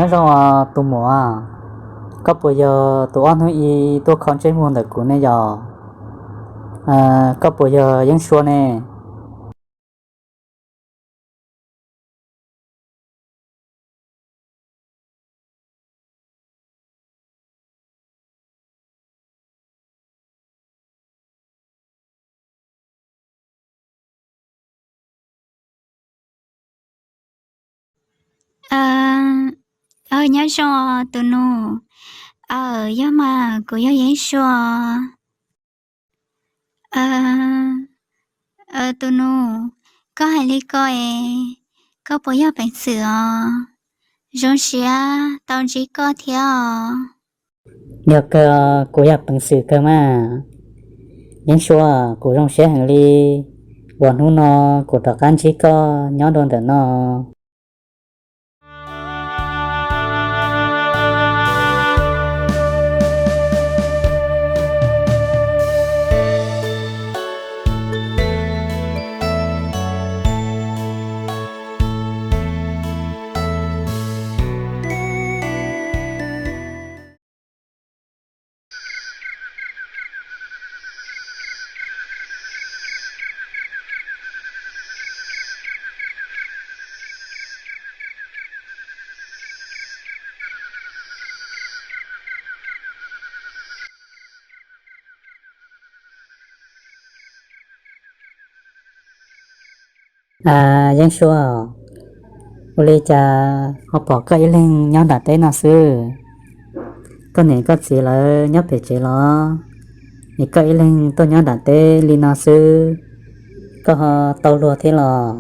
Nyob zoo os tus muam, koj puas yog tus ob hnub i tuaj kho ntsej muag ntawm kuv ne yog? Koj puas yog Yeeb Sua ne? Nyob zoo tus nus. Yog mas, kuv yog Yeeb Sua. Tus nus, koj hais li ko es koj puas yog Peev Xwm os? Zoo siab tau ntsib koj thiab os. Yog kawg, kuv yog Peev Xwm kawg mas. Yeeb Sua, kuv zoo siab heev li uas hnub no kuv rov qab ntsib koj nyob dua ntawm no. Yeeb Sua, ua li cas ho pom koj ib leeg nyob nram teb no xwb? Koj niam koj txiv lawv nyob pem tsev los? Es koj ib leeg tuaj nyob nram teb li no xwb, koj ho tau luag thiab los?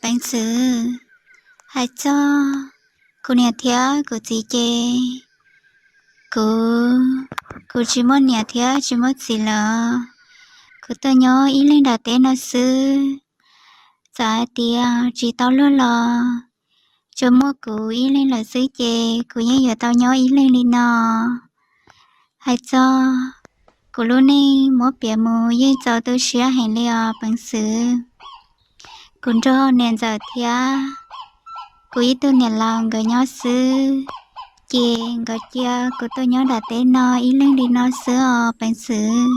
Peev Xwm, hais txog kuv niam thiab kuv txiv ces kuv, kuv tsis muaj niam thiab tsis muaj txiv lawm. Kuv tuaj nyob ib leeg nram teb no xwb. Txawm hais tias tsis tau luag los tsuas muaj kuv ib leeg lawm xwb ces kuv yeej yuav tau nyob ib leeg li no. Hais txog kuv lub neej muab piav mus yeej txaus tu siab heev li os Peev Xwm. Kuv nrog niam ntxawm thiab kuv ib tug niam laus nkawd nyob xwb, ces nkawd cia kuv tuaj nyob nram teb no ib leeg li no xwb os Peev Xwm.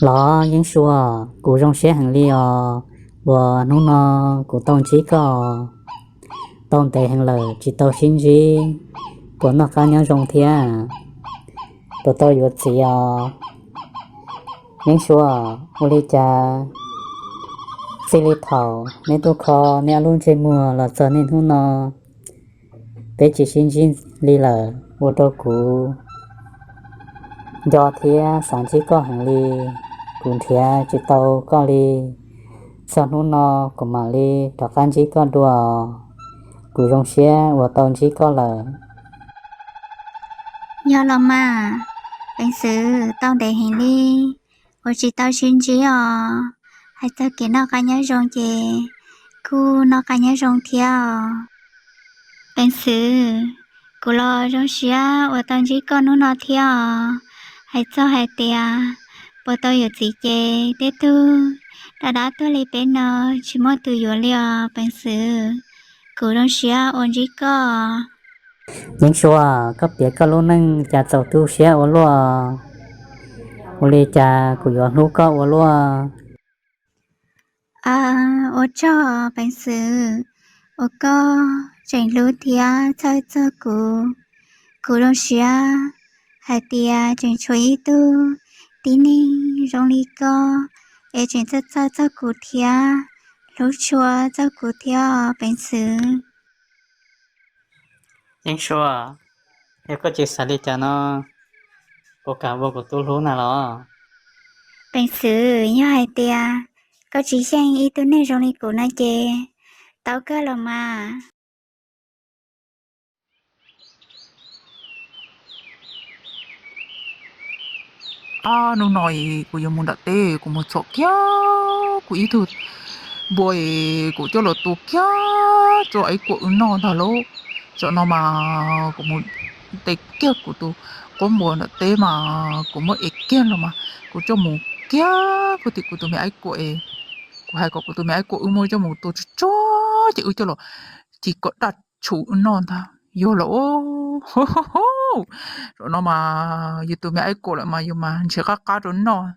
Los Yeeb Sua, kuv zoo siab heev li os uas hnub no kuv tau ntsib koj. Tau ntev heev lawm tsis tau sib ntsib, puas noj qab nyob zoo thiab? Puas tau yuav txiv os? Yeeb Sua, ua li cas txij li thaum neb tuaj kho neb ob lub ntsej muag los txog niaj hnub no, peb tsis sib ntsib li lawm, ua rau kuv nco thiab xav ntsib koj heev li. Kuv nrhiav tsis tau koj li, txog hnub no kuv mam li rov qab ntsib koj dua. Kuv zoo siab uas tau ntsib koj lawm. Yog los mas, Peev Xwm, tau ntev heev li uas tsis tau sib ntsib os. Hais txog kev noj qab nyob zoo ces kuj noj qab nyob zoo thiab os. Peev Xwm, kuv los zoo siab uas tau ntsib koj hnub no thiab os. Hais txog hais tias puas tau yuav txiv ces tej tug dab dab tuag li peb no tsis muaj tus yuav li os Peev Xwm. Kuv zoo siab uas ntsib koj. Yeeb Sua, koj piav koj lub neej cas txaus tu siab ua luaj, ua li cas kuv yuav hlub koj ua luaj. Ua tsaug Peev Xwm uas koj tseem hlub thiab txhawj txog kuv. Kuv zoo siab hais tias tseem tshuav ib tug tib neeg zoo li koj es tseem txhawj txog kuv thiab hlub tshua txog kuv thiab Peev Xwm. Yeeb Sua, yog koj tsis xav li cas no, puas kam ua kuv tus hlub na los? Peev Xwm, yog hais tias koj tsis xyeej ib tug neeg zoo li kuv no ces tau kawg los mas. Ab, hnub no kuv yuav mus nram teb, kuv mus txhom kiag kuv ib tug npua es kuv coj los tua kiag rau Aib Kuam wb noj ntag lauj. Zaum no mas kuv mus de kiag kuv tus quab npua nram teb mas kuv muab ev kiag los mas kuv coj mus kiag puag tim kuv tus me Aib Kuam es Kuv hais kom kuv tus me aib kuam wb muab coj mus tua tsuag tsuag ces wb coj los ci kom daj tshum wb noj ntag. Yog lawm. Zaum no mas yus tus me aib kuam lawm mas yus mas ntshe qab qab rau noj.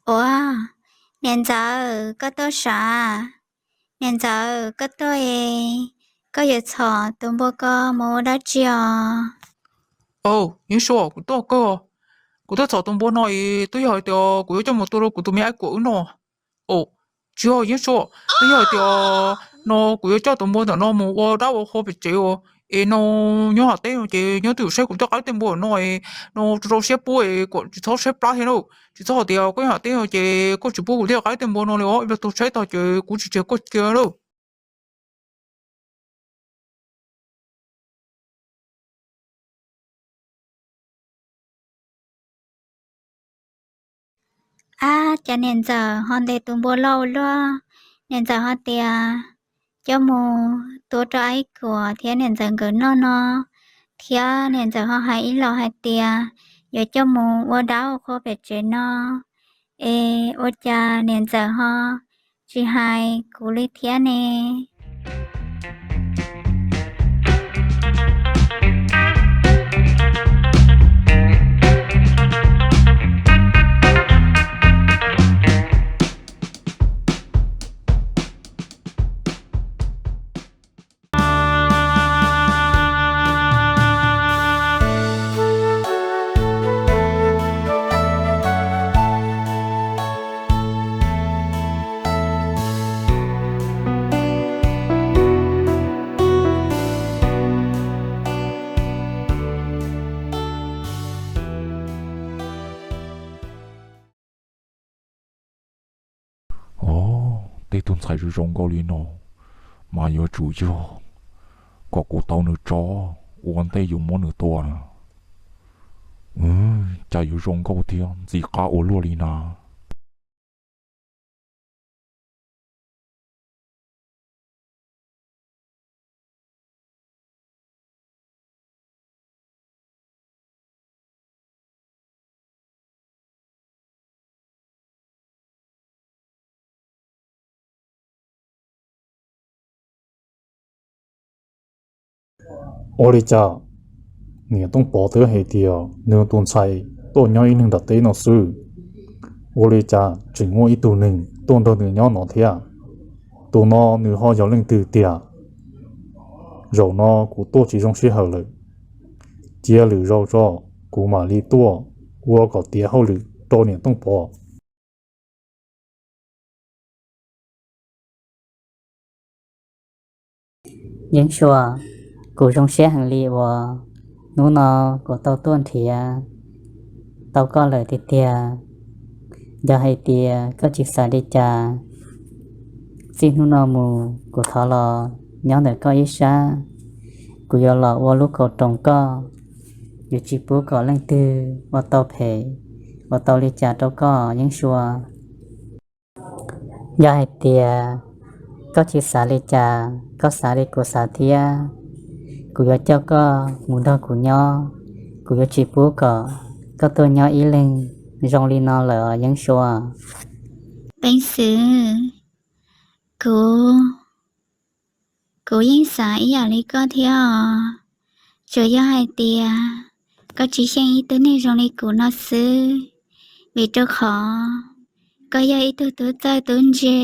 Ua, niam ntxawm, koj tuaj sav? Niam ntxawm, koj tuaj es koj yuav txhom tus npua ko mus ua dab tsi os? Au, Yeeb Sua, kuv tuaj kawg. Kuv tuaj txhom tus npua no es twb yog hais tias kuv yuav coj mus tua rau kuv tus me aib kuam wb noj. Au, tsis yog Yeeb Sua, twb yog hais tias no kuv yuav coj tus npua ntawm no mus ua dab ua qhua pem tsev es no nyob hauv teb no ces nyob twj ywm saib kuv thiaj qab tej npua no es no rau siab pub es kom tsis txhob saib plab thiab na. Tsis txhob hais tias koj nyob hauv teb no ces koj tsis pub kuv thiaj qab tej npua no li os, ib pliag tuag tshaib tag ces kuv tsis tseg koj cia lawm. Ab, cas niam ntxawm ho ntes tus npua loj ua luaj. Niam ntxawm ho tias coj mus tua rau aib kuam thiab niam ntxawm nkawd noj no, thiab niam ntxawm ho hais ib los hais tias yuav coj mus ua dab ua qhua pem tsev no. Es ua cas niam ntxawm ho tsis hais kuv li thiab ne? Os, tej tug ntxhais zoo zoo nkauj li no mas yuav tsum yog kom kuv tau nws tso ua ntej yus muab nws tua na. Cas yuav zoo nkauj thiab ntxim qab ua luaj li na. Ua li cas niam Tooj Pov twb hais tias nws tus ntxhais tuaj nyob ib leeg nram teb no xwb, ua li cas tseem muaj ib tug neeg tuaj nrog nws nyob no thiab? Tus no nws ho yog leej twg tiag? Zaum no kuv tuaj tsis zoo sij hawm lawm, cia lwm zaus tso kuv mam li tuaj ua kom tiav hauj lwm rau niam Tooj Pov. Yeeb Sua, kuv zoo siab heev li uas hnub no kuv tau tuaj nrhiav tau koj lawm tiag tiag. Yog hais tias koj tsis xav li cas, txij hnub no mus kuv thov los nyob ntawm koj ib sab, kuv yuav los ua lub kaus roos koj, yuav tsis pub kom leej twg ua tau phem, ua tau li cas rau koj Yeeb Sua. Yog hais tias Koj tsis xav li cas, koj xav li kuv xav thiab. Kuv yuav coj koj mus nrog kuv nyob, kuv yuav tsis pub kom koj tuaj nyob ib leeg zoo li no lawm os Yeeb Sua. Peev Xwm, kuv, kuv yeej xav ib yam li koj thiab os. Tsuas yog hais tias koj tsis xyeej ib tug neeg zoo li kuv no xwb, vim rau qhov koj yog ib tug tub txawj tub ntse,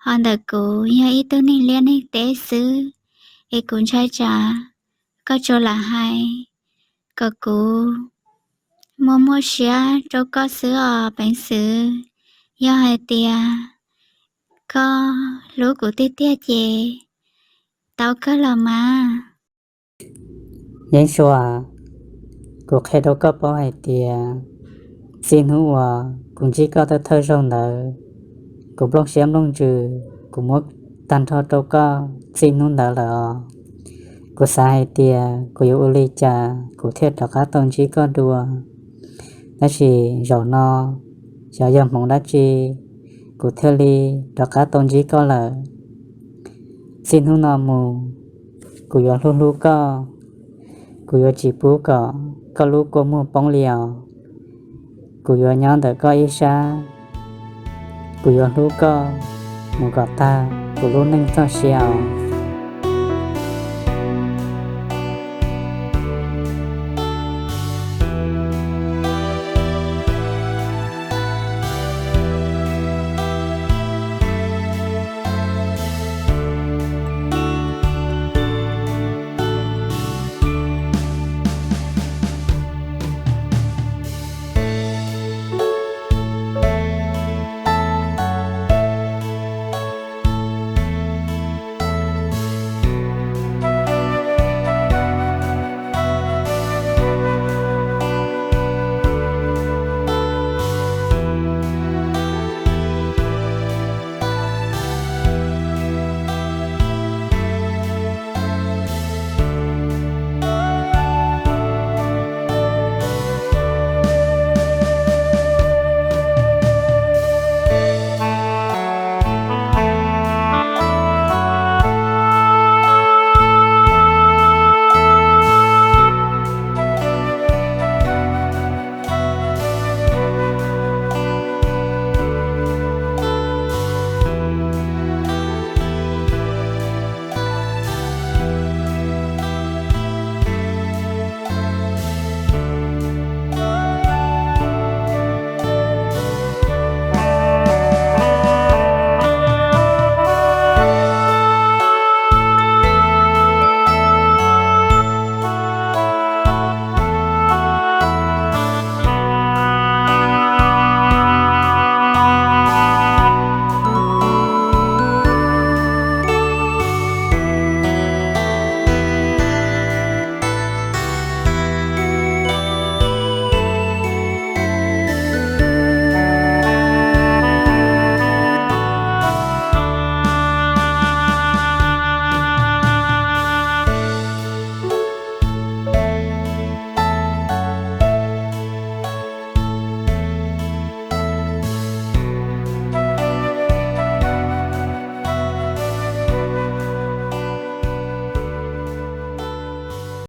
ho ntawm kuv yog ib tug neeg liaj neeg teb xwb, es kuv ntshai tsam koj tsuas lam hais kom kuv muaj muaj siab rau koj xwb os Peev Xwm. Yog hais tias koj hlub kuv tiag tiag ces tau kawg los mas. Yeeb Sua, kuv qhia rau koj paub hais tias txij hnub uas kuv ntsib koj thawj thawj zaug ntawd, kuv nplooj siab nplooj ntsws, kuv muab tag nrho rau koj txij hnub ntawd lawm os. Kuv xav hais tias kuv yuav ua li cas kuv thiaj rov qab tau ntsib koj dua, tab sis zaum no xyov yog hmoov dab tsi kuv thiaj li rov qab tau ntsib koj lawm. Txij hnub no mus, kuv yuav hlub hlub koj, kuv yuav tsis pub kom koj lub kua muag poob li os. Kuv yuav nyob ntawm koj ib sab, kuv yuav hlub koj mus kom tag kuv lub neej txoj sia os.